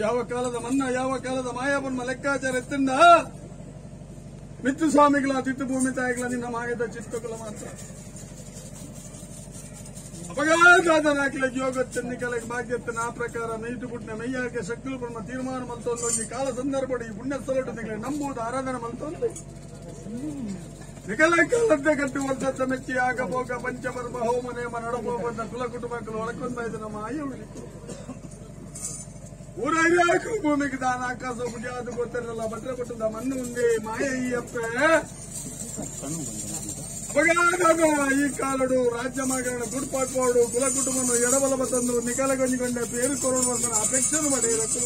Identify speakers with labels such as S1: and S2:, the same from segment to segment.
S1: ಯಾವ ಕಾಲದ ಮನ್ನ ಯಾವ ಕಾಲದ ಮಾಯಾಬನ್ಮ ಲೆಕ್ಕಾಚಾರ ಎತ್ತಿಂದ ಮಿತ್ತುಸ್ವಾಮಿಗಳ ತಿತ್ತು ಭೂಮಿ ತಾಯಿಗಳ ನಿನ್ನ ಮಾಯದ ಚಿತ್ತಕುಲ ಮಾತ್ರ ಅಪಘಾತನಾಕಿಲ ಯೋಗಚ್ಚನ್ನಿಕಲೆಗೆ ಭಾಗ್ಯತ್ತನ ಆ ಪ್ರಕಾರ ನೈಟು ಪುಟ್ನ ಮೈಯಾಕೆ ಶಕ್ತಿಲು ಬ್ರಹ್ಮ ತೀರ್ಮಾನ ಮಲ್ತೊಂದು ಈ ಕಾಲ ಸಂದರ್ಭ ಈ ಪುಣ್ಯ ಸ್ಥಳ ನಂಬುವುದು ಆರಾಧನೆ ಮಲ್ತೊಂದು ನಿಕಲ ಕಾಲದ್ದೆ ಕಟ್ಟು ವರ್ಷ ಮೆಚ್ಚಿ ಆಗ ಭೋಗ ಪಂಚಪರ್ವ ಹೋಮ ನೇಮ ನಡಪೋ ಬಂದ ಕುಲ ಕುಟುಂಬಕ್ಕಳು ಒಳಕೊಂದ ಇದು ನಮ್ಮ ಆಯುಳಿಕು ಊರಾಕು ಭೂಮಿಗೆ ದಾನ ಆಕಾಶ ಮುಗಿಯಾದ ಗೊತ್ತಿರಲ್ಲ ಭದ್ರ ಕೊಟ್ಟದ ಮಣ್ಣು ಉಂದೆ ಮಾಯ ಈ ಅಪ್ಪೆ ಅಪಘಾತ ಈ ಕಾಲಡು ರಾಜ್ಯ ಮಗನ ಗುಡ್ಪಾಟ್ಪಾಡು ಕುಲ ಕುಟುಂಬನು ಎಡಬಲ ತಂದು ನಿಕಲಗೊಂಜಿಕೊಂಡ పేరు ಕೊರಡು ಬಂದನ ಅಪೇಕ್ಷೆನು ಪಡೆಯಬೇಕು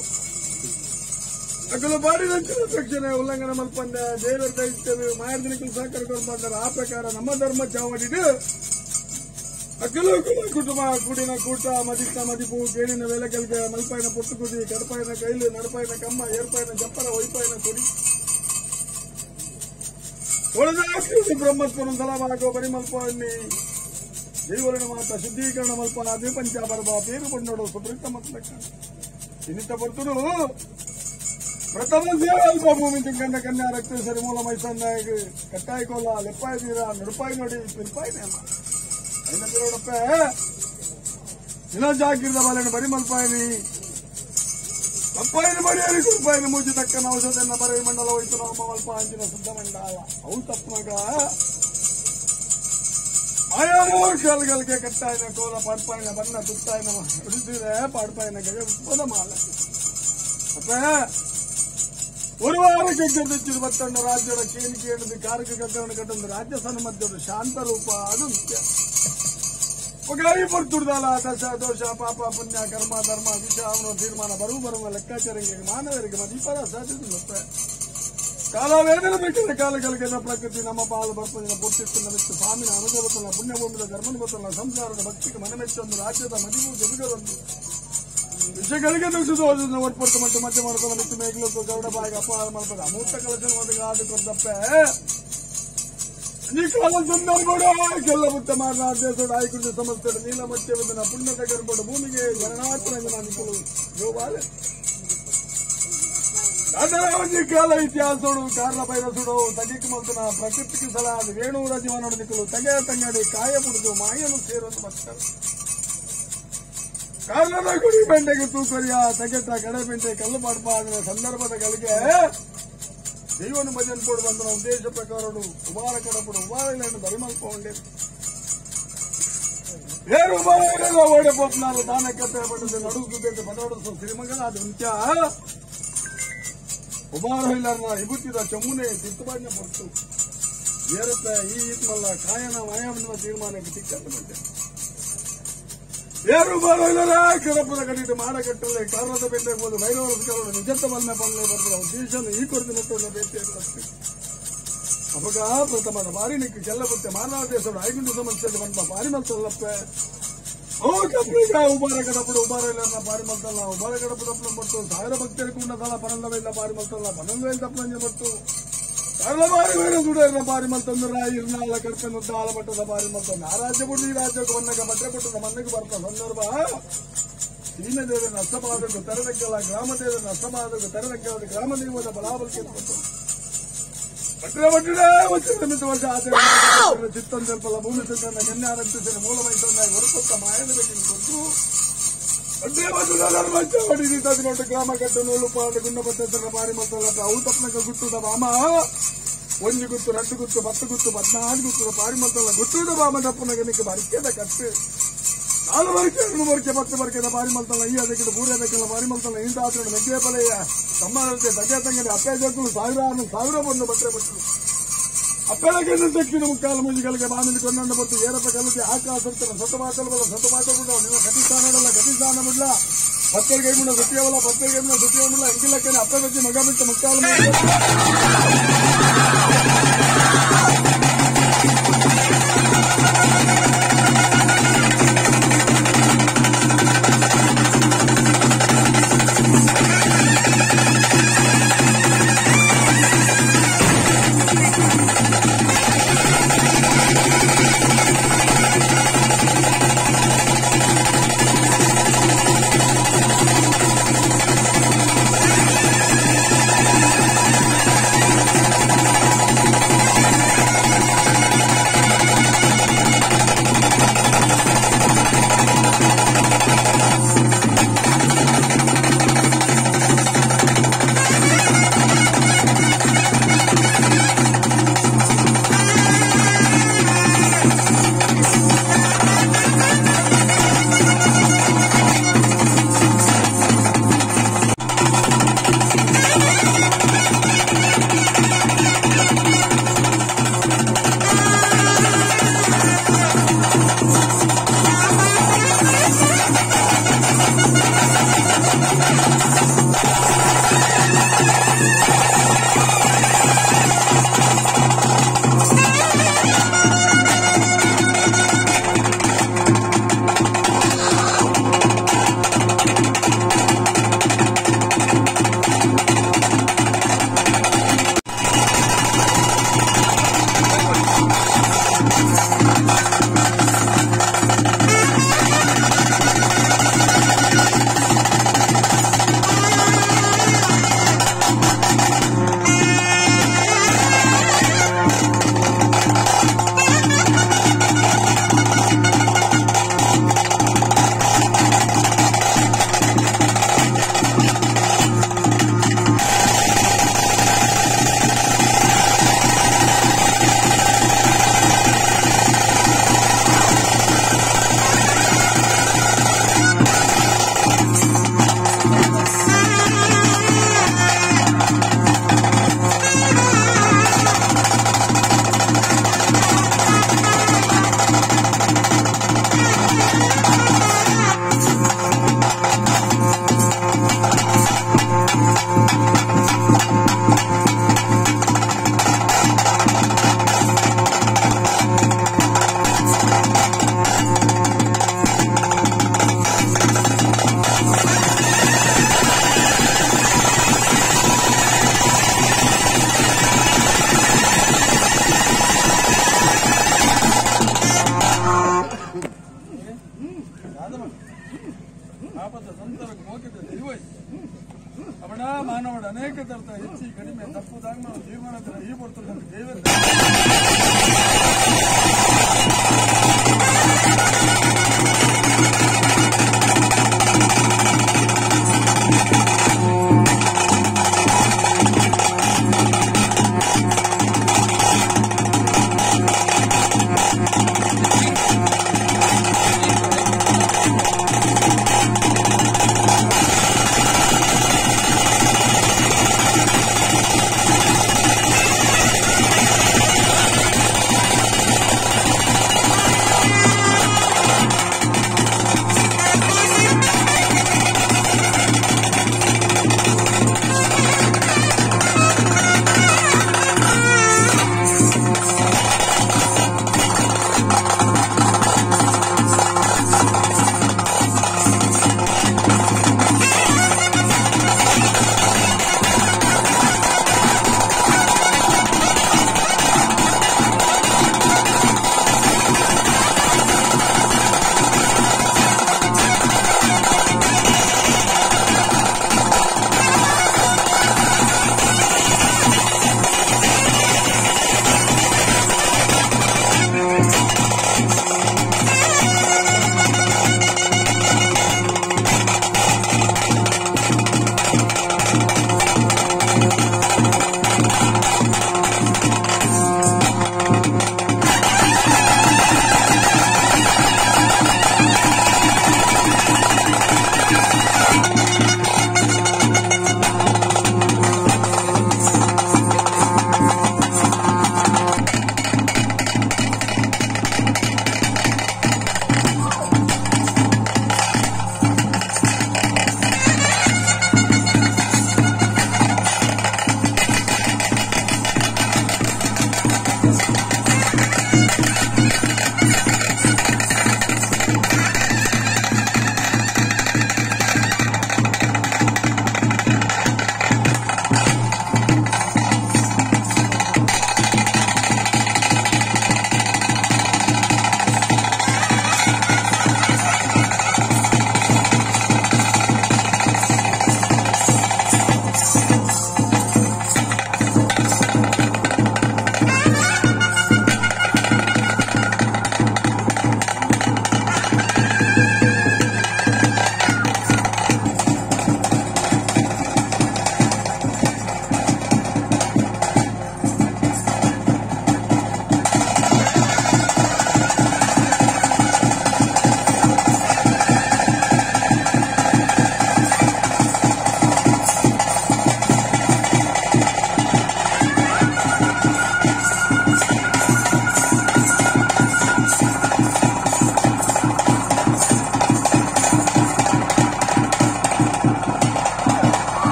S1: ಅಕಲು ಬಾಡಿದಂಚಿನ ಅಪೇಕ್ಷೆನೆ ಉಲ್ಲಂಘನೆ ಮಲ್ಪಂದ ದೇವರ ದೈತ್ಯನು ಮಾಯರ್ದಿನಿಕಲು ಸಹಕಾರ ಕೊಡ್ಬಂದರೆ ಆ ಪ್ರಕಾರ ನಮ್ಮ ಧರ್ಮ ಚಾವಡಿಡು ಅಕಲು ಕುಲ ಕುಟುಂಬ ಕುಡಿನ ಕೂಟ ಮದಿತ ಮದಿಪು ಗೇಣಿನ ವೇಲಕಲ್ಗೆ ಮಲ್ಪಾಯಿನ ಪೊಟ್ಟುಕುದಿ ಕಡಪಾಯಿನ ಕೈಲು ನಡಪಾಯಿನ ಕಮ್ಮ ಏರ್ಪಾಯಿನ ಜಪ್ಪರ ಒಯ್ಪಾಯಿನ ಕೊಡಿ ಒಳದಾಕಿ ಬ್ರಹ್ಮಸ್ವರಂ ಸಲಭಾಗೋ ಪರಿಮಲ್ಪಿ ದೇವರಣ ಮಾತ ಶುದ್ಧೀಕರಣ ಮಲ್ಪ ದ್ವಿಪಂಚಾಪರ್ವ ಪೇರು ಕೊಂಡೋಡು ಸುಪ್ರೀತ ಮತ್ಲಕ್ಕ ಇನ್ನಿತ ಬರ್ತರು ಪ್ರಥಮ ಸೇವಾಲ್ಪ ಭೂಮಿ ತಿಂಕಂಡ ಕನ್ಯಾ ರಕ್ತೇಶ್ವರಿ ಮೂಲ ಮೈಸನ್ನಾಯಕ ಕಟ್ಟಾಯಿ ಕೋಲ ಲೆಪ್ಪಾಯಿ ತೀರ ನಡುಪಾಯಿ ನೋಡಿ ಪಿಲ್ಪಾಯಿ ನೇಮ ಐನ ಪಿರೋಡಪ್ಪ ನಿಲಜಾಕಿರ್ದ ಬಾಲನ ಬರಿಮಲ್ಪಾಯಿನಿ ತಪ್ಪಾಯಿನ ಬರಿಯರಿ ಕುರುಪಾಯಿನ ಮೂಜಿ ತಕ್ಕನ ಔಷಧನ ಬರೈ ಮಂಡಲ ಹೋಯ್ತು ನಮ್ಮ ಮಲ್ಪ ಅಂಚಿನ ಶುದ್ಧ ಮಂಡಲ ಅವು ತಪ್ಪನಾಗ ಆಯಾರೋ ಕಾಲ್ಗಳಿಗೆ ಕಟ್ಟಾಯಿನ ಕೋಲ ಪಾಡ್ಪಾಯಿನ ಬಣ್ಣ ತುತ್ತಾಯಿನ ಹಿಡಿದಿದೆ ಪಾಡ್ಪಾಯಿನ ಗಜ ಉತ್ಪದ ಮಾಲ ಅಪ್ಪ ஒரு ವಾರಕ್ಕೆ ತೆಚ್ಚಿದ ಬತ್ತಣ್ಣ ರಾಜ್ಯದ ಕೇಳಿ ಕೇಳಿದ ಕಾರಕ ಕಗ್ಗರಣ ಕಟ್ಟೊಂದು ರಾಜ್ಯ ಸನ್ಮಧ್ಯದ ಶಾಂತ ರೂಪ ಅದು ನಿತ್ಯ ಒಗಾಯಿ ಬರ್ತುಡ್ದಲ್ಲ ದಶ ದೋಷ ಪಾಪ ಪುಣ್ಯ ಕರ್ಮ ಧರ್ಮ ವಿಷ ಅವನ ತೀರ್ಮಾನ ಬರುವ ಬರುವ ಲೆಕ್ಕಾಚಾರಕ್ಕೆ ಮಾನವರಿಗೆ ಮದೀಪರ ಸಾಧ್ಯತೆ ಕಾಲವೇದನೆ ಬೇಕಿದ್ರೆ ಕಾಲಗಳಿಗೆ ಪ್ರಕೃತಿ ನಮ್ಮ ಪಾಲು ಬರ್ತದೆ ಪೂರ್ತಿస్తున్న ಮಿತ್ತು ಸ್ವಾಮಿನ ಅನುಕೂಲತಲ್ಲ ಪುಣ್ಯಭೂಮಿದ ಧರ್ಮನ ಗೊತ್ತಲ್ಲ ಸಂಸಾರದ ಭಕ್ತಿಗೆ ಮನಮೆಚ್ಚೊಂದು ರಾಜ್ಯದ ಮದಿವು ಜರುಗದೊಂದು ವಿಷಯಗಳಿಗೆ ನುಗ್ಗಿಸೋದನ್ನು ಒಟ್ಪಡ್ತು ಮತ್ತು ಮಧ್ಯ ಮಾಡ್ಕೊಂಡು ಮಿತ್ತು ಮೇಘಲಕ್ಕೂ ಗರುಡ ಬಾಯಿಗೆ ಅಪಹಾರ ಮಾಡ್ತಾರೆ ಅಮೂರ್ತ ಕಲಶ ಆದ ಕೊಡ್ತಪ್ಪೆ ಈ ಕಾಲ ಸಂದರ್ಭ ಕೆಲ್ಲ ಬುತ್ತ ಮಾರನಾದೇಶೋಡು ಆಯ್ಕೊಂಡು ಸಮಸ್ಯೆ ನೀಲಮತ್ಯವಂದನ ಪುಣ್ಯದ ಗರ್ಭಡು ಭೂಮಿಗೆ ಜರಣಾತ್ಮನ ನಿಕುಲು ಯೋಬಾಲೆ ದಾದರಾವಜಿ ಕಾಲ ಇತಿಹಾಸೋಡು ಕಾರ್ಲ ಬೈರಸುಡು ತಗಿಕ್ ಮಲ್ತನ ಪ್ರಕೃತಿಗೆ ಸಲ ಅದು ವೇಣೂರ ಜೀವನೋಡು ನಿಕುಲು ತಗೆ ತಂಗಡಿ ಕಾಯ ಪುಡಿದು ಮಾಯನು ಸೇರೋದು ಬರ್ತಾರೆ ಕಾರ್ಲದ ಗುಡಿ ಬೆಂಡೆಗೆ ತೂಕರಿಯ ತಗೆಟ ಕಡೆ ಬೆಂಡೆ ಕಲ್ಲು ಪಾಡ್ಪ ಸಂದರ್ಭದ ಗಳಿಗೆ ದೈವನು ಭಜನ್ ಪೋಡು ಬಂದನ ಉದ್ದೇಶ ಪ್ರಕಾರಡು ಉಬಾರ ಕಡಪಡು ಉಬಾರಗಳನ್ನು ಬರಿಮಲ್ಪೊಂಡೆ ಏರು ಉಬಾರ ಓಡೆ ಪೋಪ್ನಾರು ದಾನಕ್ಕೆ ಪಡೆದು ನಡುಗುತ್ತೆ ಬದೋಡಸು ಸಿರಿಮಂಗಲ ಅದು ಉಂತ್ಯ ಉಬಾರ ಇಲ್ಲರ್ನ ಇಬುತ್ತಿದ ಚಮುನೆ ತಿತ್ತುಬಾಣ್ಯ ಪೊರ್ತು ಏರತ್ತ ಈ ಇತ್ಮಲ್ಲ ಕಾಯನ ಮಾಯವೆನ್ನುವ ತೀರ್ಮಾನಕ್ಕೆ ತಿಕ್ಕಂದು ಬಂದೆ ಏರು ಬಾರೋ ಇಲ್ಲರ ಕರಪುರ ಕಡಿದು ಮಾಡಕಟ್ಟಲೆ ಕಾರದ ಬೆಟ್ಟೆ ಹೋದು ಭೈರವರ ಕರಡು ನಿಜತ್ತ ಬಲ್ಮೆ ಬಲ್ಲೆ ಬರ್ತದೆ ಉದ್ದೇಶನ ಈ ಕೊರತೆ ನೆಟ್ಟನ್ನು ಭೇಟಿಯಾಗಿ ಅವಾಗ ಪ್ರಥಮದ ಬಾರಿ ನಿಕ್ಕು ಚೆಲ್ಲಬುತ್ತೆ ಮಾನವ ಐಗುಂಡು ಸಮಸ್ಯೆ ಬಂದ ಬಾರಿ ಮಲ್ತಲ್ಲಪ್ಪೆ ಓ ಕಬ್ಬಿಗ ಉಬಾರ ಕಡಪಡು ಉಬಾರ ಇಲ್ಲ ಬಾರಿ ಮಲ್ತಲ್ಲ ಉಬಾರ ಕಡಪು ತಪ್ಪಲ ಪಟ್ಟು ಸಾವಿರ ಭಕ್ತರಿಗೆ ಉಂಡದಲ್ಲ ಪನ್ನೊಂದು ವೇಲ ಬಾರಿ ಮಲ್ತಲ್ಲ ಪನ್ನೊಂದು ವೇಲ ತಪ್ಪಲಂಜೆ ಪಟ್ಟು ಸಾವಿರ ಬಾರಿ ಬೇರೆ ಸುಡೇರ ಬಾರಿ ಮಲ್ತಂದ್ರ ಇರ್ನಾಳ ಕರ್ಪೆನುದ್ದ ಆಲಮಟ್ಟದ ಬಾರಿ ಮಲ್ತಂದ ಆ ರಾಜ್ಯ ಬಿಡು ಈ ರಾಜ್ಯಕ್ಕೆ ಬನ್ನಗ ಭದ್ರ ಕೊಟ್ಟದ ಮನ್ನಿಗೆ ಬರ್ತ ಸಂದರ್ಭ ಸೀಮೆ ದೇವರ ನಷ್ಟಬಾಧకు ತೆರದಕ್ಕೆಲ್ಲ ಗ್ರಾಮ ದೇವರ ನಷ್ಟಬಾಧకు ತೆರದಕ್ಕೆಲ್ಲ ಗ್ರಾಮ ದೇವದ ಬಲಾಬಲಿಕೆ ಕೊಟ್ಟು ಭಟ್ರ ಭಟ್ರೇ వచ్చిన ವರ್ಷ ಆಚರಣೆ ಚಿತ್ತಂದೆಲ್ಪಲ್ಲ ಭೂಮಿ ಸಿದ್ಧನ ಕನ್ಯಾರಂತಿಸಿದ ಮೂಲ ಮೈಸೂರಿನ ಹೊರಕೊತ್ತ ಮಾಯದ ಬೇಕಿನ ಕೊಟ್ಟು ಹದಿನೆಂಟು ಗ್ರಾಮ ಕಟ್ಟು ನೂಲು ಪಾಡು ಗುಂಡಬತ್ತನ ಬಾರಿ ಮಲ್ತಲ್ಲ ಅವು ತಪ್ಪನಕ ಗುಟ್ಟುದ ಬಾಮ ಒಂಜಿ ಗುತ್ತು ರಡ್ಡು ಗುತ್ತು ಪತ್ತು ಗುತ್ತು 14 ಗುತ್ತದ ಬಾರಿ ಮಲ್ತಲ್ಲ ಗುಟ್ಟುದ ಬಾಮ ತಪ್ಪನಗ ನಿಕ್ಕ ಬರಿಕೆದ ಕಟ್ಟು 4 ಬರಿಕೆ 2 ಬರಿಕೆ 10 ಬರಿಕೆದ ಬಾರಿ ಮಲ್ತಲ್ಲ ಈ ಅದಕ್ಕೆ ಬೂರೆ ಅದಕ್ಕೆಲ್ಲ ಬಾರಿ ಮಲ್ತಲ್ಲ ಇಂದ ಆತನ ಮೆಗ್ಗೆ ಬಲೆಯ ತಮ್ಮನಂತೆ ತಗೆ ತಂಗಡಿ ಅಪ್ಪೆ ಜಗ್ಗುಲು ಸಾವಿರಾರು ಸಾವಿರ ಬಂದು ಬಟ್ಟೆ ಬಟ್ಟರು ಅಪ್ಪಳಗೆ ಶಕ್ತಿನ ಮುಕ್ಕಾಲ ಮುಜಿಗಳಿಗೆ ಬಾಮಿಲಿ ಕೊಂಡಂಡ ಬತ್ತು ಏರಪ್ಪ ಕಲ್ಲುತ್ತೆ ಆಕಾಶ ಸತಮಾತಲ್ವಲ್ಲ ಸತಮಾತ ಬಿಡ ನೀವು ಗತಿಸ್ಥಾನಡಲ್ಲ ಗತಿಸ್ಥಾನ ಬಿಡ್ಲ ಭಕ್ತರಿಗೆ ಬಿಡ ಸತ್ಯವಲ್ಲ ಭಕ್ತರಿಗೆ ಬಿಡ ಸತ್ಯವಲ್ಲ ಎಂಗಿಲ್ಲಕ್ಕನೆ ಅಪ್ಪ ಬಜ್ಜಿ ಮಗ ಬಿಟ್ಟು ಮುಕ್ಕಾಲ ತೀರ್ಮಾನ ಈ ಪೊರ್ತುಡು ದೇವರು.